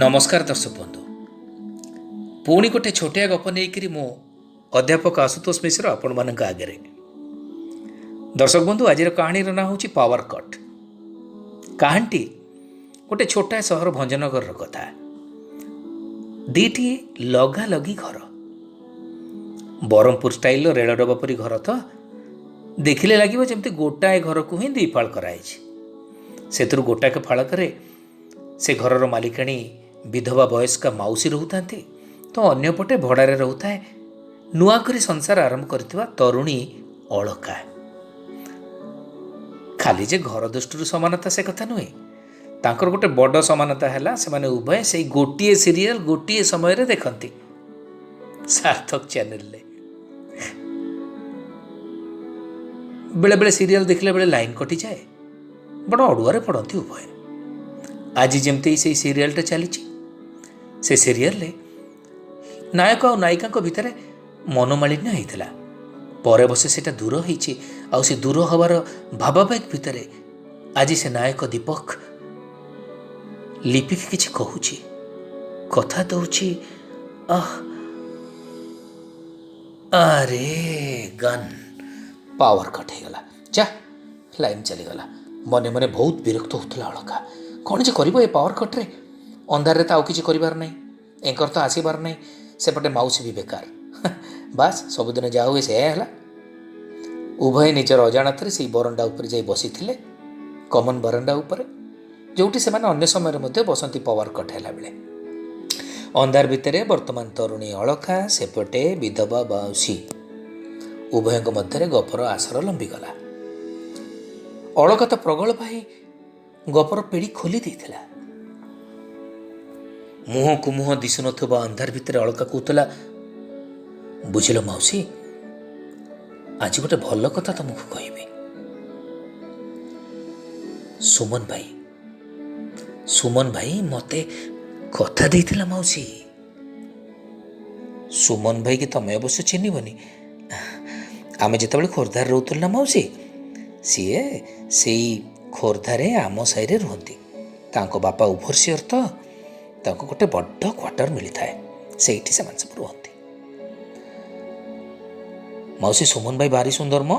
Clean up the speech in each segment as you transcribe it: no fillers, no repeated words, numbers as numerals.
ନମସ୍କାର ଦର୍ଶକ ବନ୍ଧୁ, ପୁଣି ଗୋଟେ ଛୋଟିଆ ଗପ ନେଇକରି ମୁଁ ଅଧ୍ୟାପକ ଆଶୁତୋଷ ମିଶ୍ର ଆପଣମାନଙ୍କ ଆଗରେ। ଦର୍ଶକ ବନ୍ଧୁ, ଆଜିର କାହାଣୀର ନାଁ ହେଉଛି ପାୱାର କଟ୍। କାହାଣୀଟି ଗୋଟେ ଛୋଟା ସହର ଭଞ୍ଜନଗରର କଥା। ଦୁଇଟି ଲଗାଲଗି ଘର, ବ୍ରହ୍ମପୁର ଷ୍ଟାଇଲର ରେଳ ଡବା ପରି ଘର, ତ ଦେଖିଲେ ଲାଗିବ ଯେମିତି ଗୋଟାଏ ଘରକୁ ହିଁ ଦୁଇ ଫାଳ କରାହେଇଛି। ସେଥିରୁ ଗୋଟାକ ଫାଳକରେ ସେ ଘରର ମାଲିକାଣୀ ବିଧବା ବୟସ୍କା ମାଉସୀ ରହୁଥାନ୍ତି, ତ ଅନ୍ୟପଟେ ଭଡ଼ାରେ ରହୁଥାଏ ନୂଆ କରି ସଂସାର ଆରମ୍ଭ କରିଥିବା ତରୁଣୀ ଅଳକା। ଖାଲି ଯେ ଘର ଦୃଷ୍ଟିରୁ ସମାନତା ସେ କଥା ନୁହେଁ, ତାଙ୍କର ଗୋଟେ ବଡ଼ ସମାନତା ହେଲା ସେମାନେ ଉଭୟ ସେଇ ଗୋଟିଏ ସିରିଏଲ ଗୋଟିଏ ସମୟରେ ଦେଖନ୍ତି ସାର୍ଥକ ଚ୍ୟାନେଲରେ। ବେଳେବେଳେ ସିରିଏଲ ଦେଖିଲା ବେଳେ ଲାଇନ୍ କଟିଯାଏ, ବଡ଼ ଅଡ଼ୁଆରେ ପଡ଼ନ୍ତି ଉଭୟ। ଆଜି ଯେମିତି ସେଇ ସିରିଏଲଟା ଚାଲିଛି, ସେ ସିରିଏଲରେ ନାୟକ ଆଉ ନାୟିକାଙ୍କ ଭିତରେ ମନୋମାଳିନ୍ୟ ହେଇଥିଲା, ପରେ ଅବଶ୍ୟ ସେଇଟା ଦୂର ହେଇଛି। ଆଉ ସେ ଦୂର ହେବାର ଭାବାବେଗ ଭିତରେ ଆଜି ସେ ନାୟକ ଦୀପକ ଲିପିକି କିଛି କହୁଛି, କଥା ଦଉଛି। ଆହ ଆରେ ଗନ୍, ପାୱାର କଟ୍ ହେଇଗଲା, ଯା ଲାଇନ୍ ଚାଲିଗଲା। ମନେ ମନେ ବହୁତ ବିରକ୍ତ ହେଉଥିଲା ଅଳକା। କ'ଣ ଯେ କରିବ ଏ ପାୱାର କଟ୍ରେ? ଅନ୍ଧାରରେ ତ ଆଉ କିଛି କରିବାର ନାହିଁ, ଏଙ୍କର ତ ଆସିବାର ନାହିଁ, ସେପଟେ ମାଉସୀ ବି ବେକାର। ବାସ୍ ସବୁଦିନ ଯାହା ହୁଏ ସେୟା ହେଲା। ଉଭୟ ନିଜର ଅଜାଣତରେ ସେଇ ବରଣ୍ଡା ଉପରେ ଯାଇ ବସିଥିଲେ, କମନ୍ ବରଣ୍ଡା ଉପରେ, ଯେଉଁଠି ସେମାନେ ଅନ୍ୟ ସମୟରେ ମଧ୍ୟ ବସନ୍ତି ପାୱାର କଟ୍ ହେଲାବେଳେ। ଅନ୍ଧାର ଭିତରେ ବର୍ତ୍ତମାନ ତରୁଣୀ ଅଳକା, ସେପଟେ ବିଧବା ମାଉସୀ, ଉଭୟଙ୍କ ମଧ୍ୟରେ ଗପର ଆସର ଲମ୍ବିଗଲା। ଅଳକା ତ ପ୍ରଗଳ୍ଭ ହେଇ ଗପର ପେଡ଼ି ଖୋଲି ଦେଇଥିଲା। ମୁହଁକୁ ମୁହଁ ଦିଶୁନଥିବା ଅନ୍ଧାର ଭିତରେ ଅଳକା କହୁଥିଲା, ବୁଝିଲ ମାଉସୀ, ଆଜି ଗୋଟେ ଭଲ କଥା ତମକୁ କହିବି। ସୁମନ ଭାଇ, ସୁମନ ଭାଇ ମୋତେ କଥା ଦେଇଥିଲା ମାଉସୀ। ସୁମନ ଭାଇକି ତମେ ଅବଶ୍ୟ ଚିହ୍ନିବନି, ଆମେ ଯେତେବେଳେ ଖୋର୍ଦ୍ଧାରେ ରହୁଥିଲୁ ନା ମାଉସୀ, ସିଏ ସେଇ ଖୋର୍ଦ୍ଧାରେ ଆମ ସାହିରେ ରୁହନ୍ତି। ତାଙ୍କ ବାପା ଓଭରସିଅର ତ, ତାଙ୍କୁ ଗୋଟେ ବଡ଼ କ୍ୱାର୍ଟର ମିଳିଥାଏ, ସେଇଠି ସେମାନେ ସବୁ ରୁହନ୍ତି। ମାଉସୀ, ସୁମନ ଭାଇ ଭାରି ସୁନ୍ଦର ମ।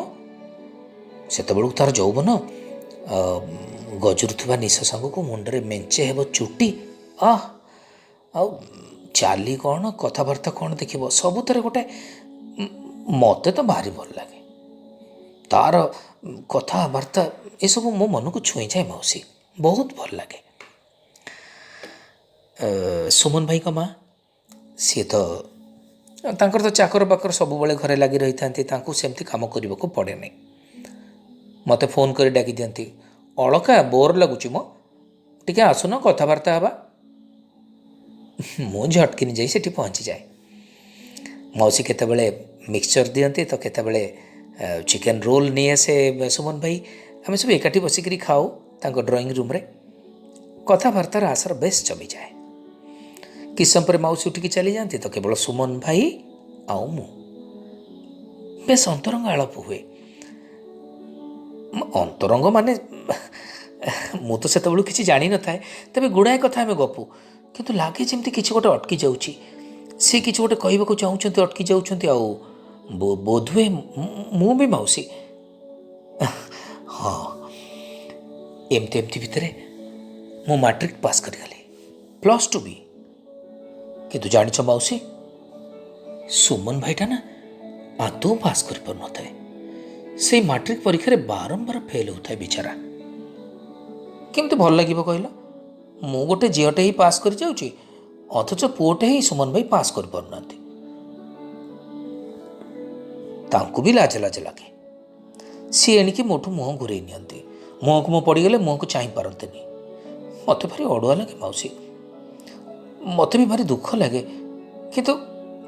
ସେତେବେଳକୁ ତାର ଯୌବନ, ଗଜୁରୁଥିବା ନିଶ ସାଙ୍ଗକୁ ମୁଣ୍ଡରେ ମେଞ୍ଚେ ହେବ ଚୁଟି, ଆହ ଆଉ ଚାଲି କ'ଣ, କଥାବାର୍ତ୍ତା କ'ଣ ଦେଖିବ, ସବୁଥିରେ ଗୋଟେ ମୋତେ ତ ଭାରି ଭଲ ଲାଗେ ତାର କଥାବାର୍ତ୍ତା, ଏସବୁ ମୋ ମନକୁ ଛୁଇଁଯାଏ ମାଉସୀ, ବହୁତ ଭଲ ଲାଗେ। ସୁମନ ଭାଇଙ୍କ ମା, ସିଏ ତ ତାଙ୍କର ତ ଚାକର ବାକର ସବୁବେଳେ ଘରେ ଲାଗି ରହିଥାନ୍ତି, ତାଙ୍କୁ ସେମିତି କାମ କରିବାକୁ ପଡ଼େନି। ମୋତେ ଫୋନ୍ କରି ଡାକି ଦିଅନ୍ତି, ଅଳକା ବୋର୍ ଲାଗୁଛି ମ, ଟିକେ ଆସୁନ କଥାବାର୍ତ୍ତା ହେବା। ମୁଁ ଝଟକିନି ଯାଇ ସେଠି ପହଞ୍ଚିଯାଏ। ମାଉସୀ କେତେବେଳେ ମିକ୍ସଚର୍ ଦିଅନ୍ତି ତ କେତେବେଳେ ଚିକେନ୍ ରୋଲ୍ ନେଇ ଆସେ ସୁମନ ଭାଇ। ଆମେ ସବୁ ଏକାଠି ବସିକିରି ଖାଉ ତାଙ୍କ ଡ୍ରଇଂ ରୁମ୍ରେ। କଥାବାର୍ତ୍ତାର ଆସର ବେଶ ଜମିଯାଏ। କିଛି ସମୟ ପରେ ମାଉସୀ ଉଠିକି ଚାଲିଯାଆନ୍ତି, ତ କେବଳ ସୁମନ ଭାଇ ଆଉ ମୁଁ। ବେଶ ଅନ୍ତରଙ୍ଗ ଆଳାପ ହୁଏ। ଅନ୍ତରଙ୍ଗ ମାନେ ମୁଁ ତ ସେତେବେଳକୁ କିଛି ଜାଣିନଥାଏ, ତେବେ ଗୁଡ଼ାଏ କଥା ଆମେ ଗପୁ, କିନ୍ତୁ ଲାଗେ ଯେମିତି କିଛି ଗୋଟେ ଅଟକି ଯାଉଛି। ସେ କିଛି ଗୋଟେ କହିବାକୁ ଚାହୁଁଛନ୍ତି, ଅଟକି ଯାଉଛନ୍ତି। ଆଉ ବୋଧହୁଏ ମୁଁ ବି ମାଉସୀ। ହଁ, ଏମିତି ଏମିତି ଭିତରେ ମୁଁ ମାଟ୍ରିକ ପାସ୍ କରିଗଲି, +2 ବି। କିନ୍ତୁ ଜାଣିଛ ମାଉସୀ, ସୁମନ ଭାଇଟା ନା ଆଦୌ ପାସ୍ କରିପାରୁନଥାଏ। ସେଇ ମାଟ୍ରିକ ପରୀକ୍ଷାରେ ବାରମ୍ବାର ଫେଲ୍ ହେଉଥାଏ ବିଚାରା। କେମିତି ଭଲ ଲାଗିବ କହିଲ? ମୁଁ ଗୋଟେ ଝିଅଟେ ହିଁ ପାସ୍ କରିଯାଉଛି, ଅଥଚ ପୁଅଟେ ହିଁ ସୁମନ ଭାଇ ପାସ୍ କରିପାରୁନାହାନ୍ତି। ତାଙ୍କୁ ବି ଲାଜ ଲାଜ ଲାଗେ। ସିଏ ଏଣିକି ମୋଠୁ ମୁହଁ ଘୂରେଇ ନିଅନ୍ତି। ମୁହଁକୁ ମୁଁ ପଡ଼ିଗଲେ ମୁହଁକୁ ଚାହିଁ ପାରନ୍ତିନି। ମୋତେ ଭାରି ଅଡ଼ୁଆ ଲାଗେ ମାଉସୀ, ମୋତେ ବି ଭାରି ଦୁଃଖ ଲାଗେ। କିନ୍ତୁ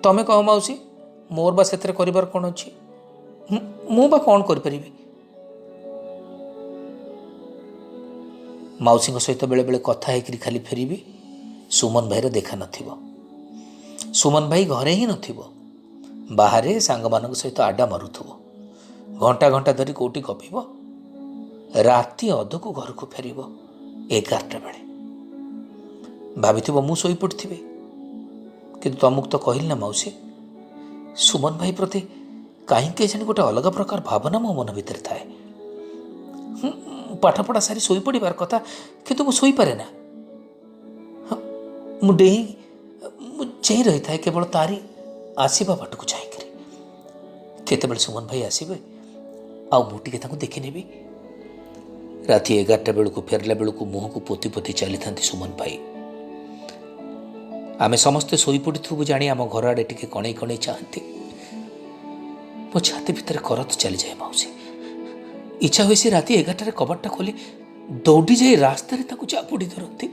ତମେ କହ ମାଉସୀ, ମୋର ବା ସେଥିରେ କରିବାର କ'ଣ ଅଛି? ମୁଁ ବା କ'ଣ କରିପାରିବି? ମାଉସୀଙ୍କ ସହିତ ବେଳେବେଳେ କଥା ହେଇକିରି ଖାଲି ଫେରିବି, ସୁମନ ଭାଇର ଦେଖା ନଥିବ। ସୁମନ ଭାଇ ଘରେ ହିଁ ନଥିବ, ବାହାରେ ସାଙ୍ଗମାନଙ୍କ ସହିତ ଆଡ୍ଡା ମାରୁଥିବ, ଘଣ୍ଟା ଘଣ୍ଟା ଧରି କେଉଁଠି ଗପିବ। ରାତି ଅଧକୁ ଘରକୁ ଫେରିବ 11ଟା ବେଳେ। ଭାବିଥିବ ମୁଁ ଶୋଇପଡ଼ିଥିବି, କିନ୍ତୁ ତମକୁ ତ କହିଲି ନା ମାଉସୀ, ସୁମନ ଭାଇ ପ୍ରତି କାହିଁକି କେଜାଣି ଗୋଟେ ଅଲଗା ପ୍ରକାର ଭାବନା ମୋ ମନ ଭିତରେ ଥାଏ। ପାଠପଢ଼ା ସାରି ଶୋଇପଡ଼ିବାର କଥା, କିନ୍ତୁ ମୁଁ ଶୋଇପାରେ ନା। ମୁଁ ଡେଇଁ ମୁଁ ଚେଇଁ ରହିଥାଏ କେବଳ ତାରି ଆସିବା ବାଟକୁ ଚାହିଁକରି, କେତେବେଳେ ସୁମନ ଭାଇ ଆସିବେ ଆଉ ମୁଁ ଟିକେ ତାଙ୍କୁ ଦେଖିନେବି। ରାତି 11ଟା ବେଳକୁ ଫେରିଲା ବେଳକୁ ମୁହଁକୁ ପୋତି ପୋତି ଚାଲିଥାନ୍ତି ସୁମନ ଭାଇ। ଆମେ ସମସ୍ତେ ଶୋଇପଡ଼ିଥିବୁ ଜାଣି ଆମ ଘର ଆଡ଼େ ଟିକେ କଣେଇ କଣେଇ ଚାହାନ୍ତି। ମୋ ଛାତି ଭିତରେ କରତ ଚାଲିଯାଏ ମାଉସୀ। ଇଚ୍ଛା ହୁଏ ସେ ରାତି 11ଟାରେ କବାଟଟା ଖୋଲି ଦୌଡ଼ି ଯାଇ ରାସ୍ତାରେ ତାକୁ ଚାପୁଡ଼ି ଧରନ୍ତି,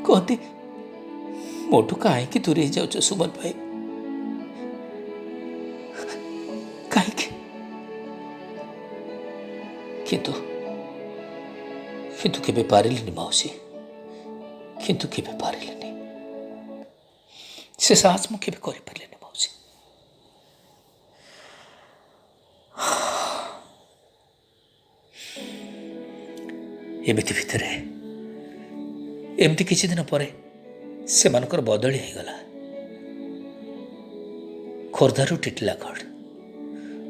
କହନ୍ତି ମୋଠୁ କାହିଁକି ଦୂରେଇ ଯାଉଛ ସୁମନ ଭାଇ, କାହିଁକି? କିନ୍ତୁ କିନ୍ତୁ କେବେ ପାରିଲିନି ମାଉସୀ, କିନ୍ତୁ କେବେ ପାରିଲିନି। ସେ ସାହସ ମୁଁ କେବେ କରିପାରିଲିନି ମାଉସୀ। ଏମିତି ଭିତରେ ଏମିତି କିଛି ଦିନ ପରେ ସେମାନଙ୍କର ବଦଳି ହେଇଗଲା। ଖୋର୍ଦ୍ଧାରୁ ଟିଟିଲାଗଡ଼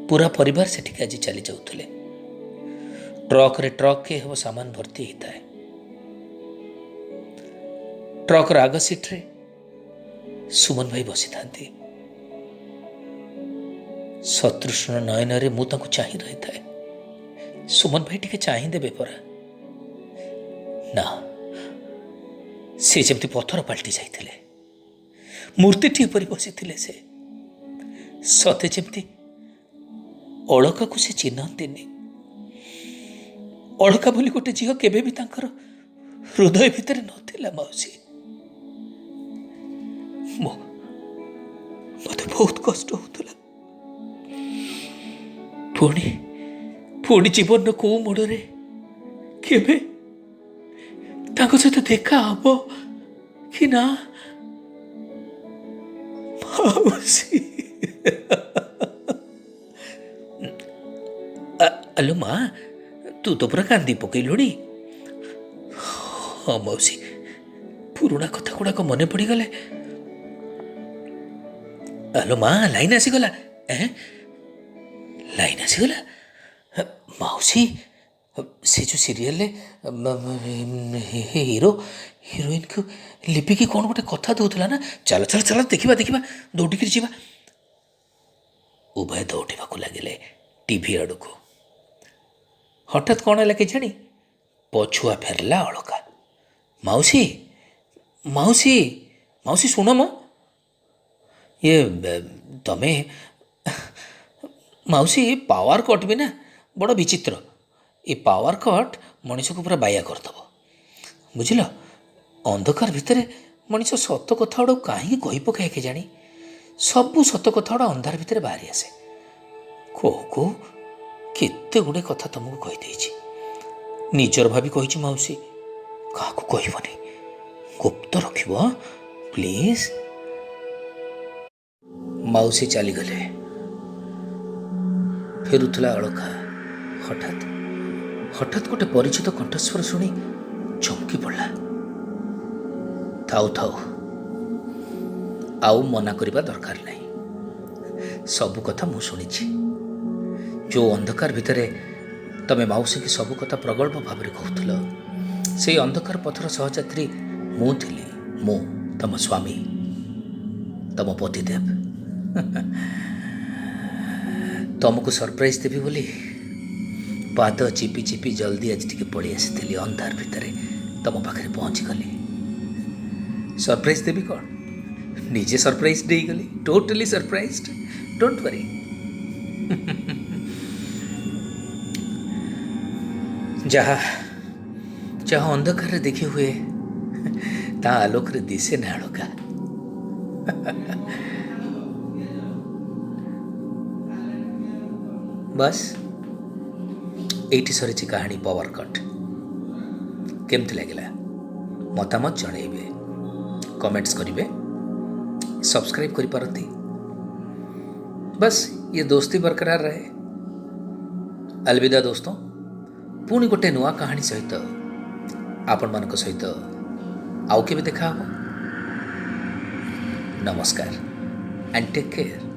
ପୁରା ପରିବାର ସେଠିକି ଆଜି ଚାଲି ଯାଉଥିଲେ। ଟ୍ରକରେ ଟ୍ରକେ ହେବ ସାମାନ ଭର୍ତ୍ତି ହେଇଥାଏ। ଟ୍ରକର ଆଗ ସିଟ୍ରେ ସୁମନ ଭାଇ ବସିଥାନ୍ତି। ସତୃଷ୍ଣ ନୟନରେ ମୁଁ ତାଙ୍କୁ ଚାହିଁ ରହିଥାଏ। ସୁମନ ଭାଇ ଟିକେ ଚାହିଁଦେବେ ପରା। ନା, ସେ ଯେମିତି ପଥର ପାଲଟି ଯାଇଥିଲେ, ମୂର୍ତ୍ତିଟିଏ ପରି ବସିଥିଲେ ସେ। ସତେ ଯେମିତି ଅଳକାକୁ ସେ ଚିହ୍ନନ୍ତିନି। ଅଳକା ବୋଲି ଗୋଟେ ଝିଅ କେବେ ବି ତାଙ୍କର ହୃଦୟ ଭିତରେ ନଥିଲା ମାଉସୀ। ମୋତେ ବହୁତ କଷ୍ଟ ହେଉଥିଲା। ପୁଣି ପୁଣି ଜୀବନର କୋଉ ମୋଡ଼ରେ କେବେ ତାଙ୍କ ସହିତ ଦେଖା ହବ କି ନା ମାଉସୀ। ଆଲୋ ମା, ତୁ ତ ପୁରା କାନ୍ଦି ପକେଇଲୁଣି। ହଁ ମାଉସୀ, ପୁରୁଣା କଥା ଗୁଡ଼ାକ ମନେ ପଡ଼ିଗଲେ। ଆଲୋ ମା, ଲାଇନ୍ ଆସିଗଲା। ଏଁ, ଲାଇନ୍ ଆସିଗଲା ମାଉସୀ? ସେ ଯେଉଁ ସିରିଏଲରେ ହିରୋ ହିରୋଇନକୁ ଲିପିକି କ'ଣ ଗୋଟେ କଥା ଦେଉଥିଲା ନା, ଚାଲ ଚାଲ ଚାଲ ଦେଖିବା ଦେଖିବା, ଦୌଡ଼ିକିରି ଯିବା। ଉଭୟ ଦୌଡ଼ିବାକୁ ଲାଗିଲେ ଟିଭି ଆଡ଼କୁ। ହଠାତ୍ କ'ଣ ହେଲା କେଜାଣି, ପଛୁଆ ଫେରିଲା ଅଳକା। ମାଉସୀ ମାଉସୀ ମାଉସୀ ଶୁଣ ମ, ଇଏ ତମେ ମାଉସୀ, ପାୱାର କଟ୍ ବି ନା ବଡ଼ ବିଚିତ୍ର। ଏ ପାୱାର କଟ୍ ମଣିଷକୁ ପୁରା ବାୟା କରିଦେବ, ବୁଝିଲ? ଅନ୍ଧକାର ଭିତରେ ମଣିଷ ସତ କଥା ଗୁଡ଼ାକୁ କାହିଁକି କହି ପକାଏ କେଜାଣି। ସବୁ ସତ କଥା ଗୁଡ଼ା ଅନ୍ଧାର ଭିତରେ ବାହାରି ଆସେ। କହୁ କହୁ କେତେ ଗୁଡ଼ିଏ କଥା ତୁମକୁ କହିଦେଇଛି, ନିଜର ଭାବି କହିଛି ମାଉସୀ, କାହାକୁ କହିବନି, ଗୁପ୍ତ ରଖିବ ପ୍ଲିଜ୍। ମାଉସୀ ଚାଲିଗଲେ। ଫେରୁଥିଲା ଅଳକା। ହଠାତ୍ ହଠାତ୍ ଗୋଟେ ପରିଚିତ କଣ୍ଠସ୍ୱର ଶୁଣି ଚମକି ପଡ଼ିଲା। ଥାଉ ଥାଉ, ଆଉ ମନା କରିବା ଦରକାର ନାହିଁ, ସବୁ କଥା ମୁଁ ଶୁଣିଛି। ଯେଉଁ ଅନ୍ଧକାର ଭିତରେ ତମେ ମାଉସୀକି ସବୁ କଥା ପ୍ରଗଳ୍ଭ ଭାବରେ କହୁଥିଲ, ସେଇ ଅନ୍ଧକାର ପଥର ସହଯାତ୍ରୀ ମୁଁ ଥିଲି। ମୁଁ ତମ ସ୍ୱାମୀ, ତମ ପତିଦେବ। ତମକୁ ସରପ୍ରାଇଜ୍ ଦେବି ବୋଲି ପାଦ ଚିପି ଚିପି ଜଲ୍ଦି ଆଜି ଟିକେ ପଳେଇ ଆସିଥିଲି। ଅନ୍ଧାର ଭିତରେ ତମ ପାଖରେ ପହଞ୍ଚିଗଲି। ସରପ୍ରାଇଜ୍ ଦେବି କ'ଣ, ନିଜେ surprise ଦେଇଗଲି। Totally surprised, don't worry. ଯାହା ଯାହା ଅନ୍ଧକାରରେ ଦେଖି ହୁଏ, ତା ଆଲୋକରେ ଦିଶେ ନା ଅଳକା। ବାସ୍, ଏଇଠି ସରିଛି କାହାଣୀ ପାୱାର କଟ୍। କେମିତି ଲାଗିଲା ମତାମତ ଜଣାଇବେ, କମେଣ୍ଟସ୍ କରିବେ, ସବସ୍କ୍ରାଇବ୍ କରିପାରନ୍ତି। बस ये दोस्ती बरकरार रहे। अलविदा दोस्तों, ପୁଣି ଗୋଟେ ନୂଆ କାହାଣୀ ସହିତ ଆପଣମାନଙ୍କ ସହିତ ଆଉ କେବେ ଦେଖା ହେବ। ନମସ୍କାର ଆଣ୍ଡ ଟେକ୍ କେୟାର।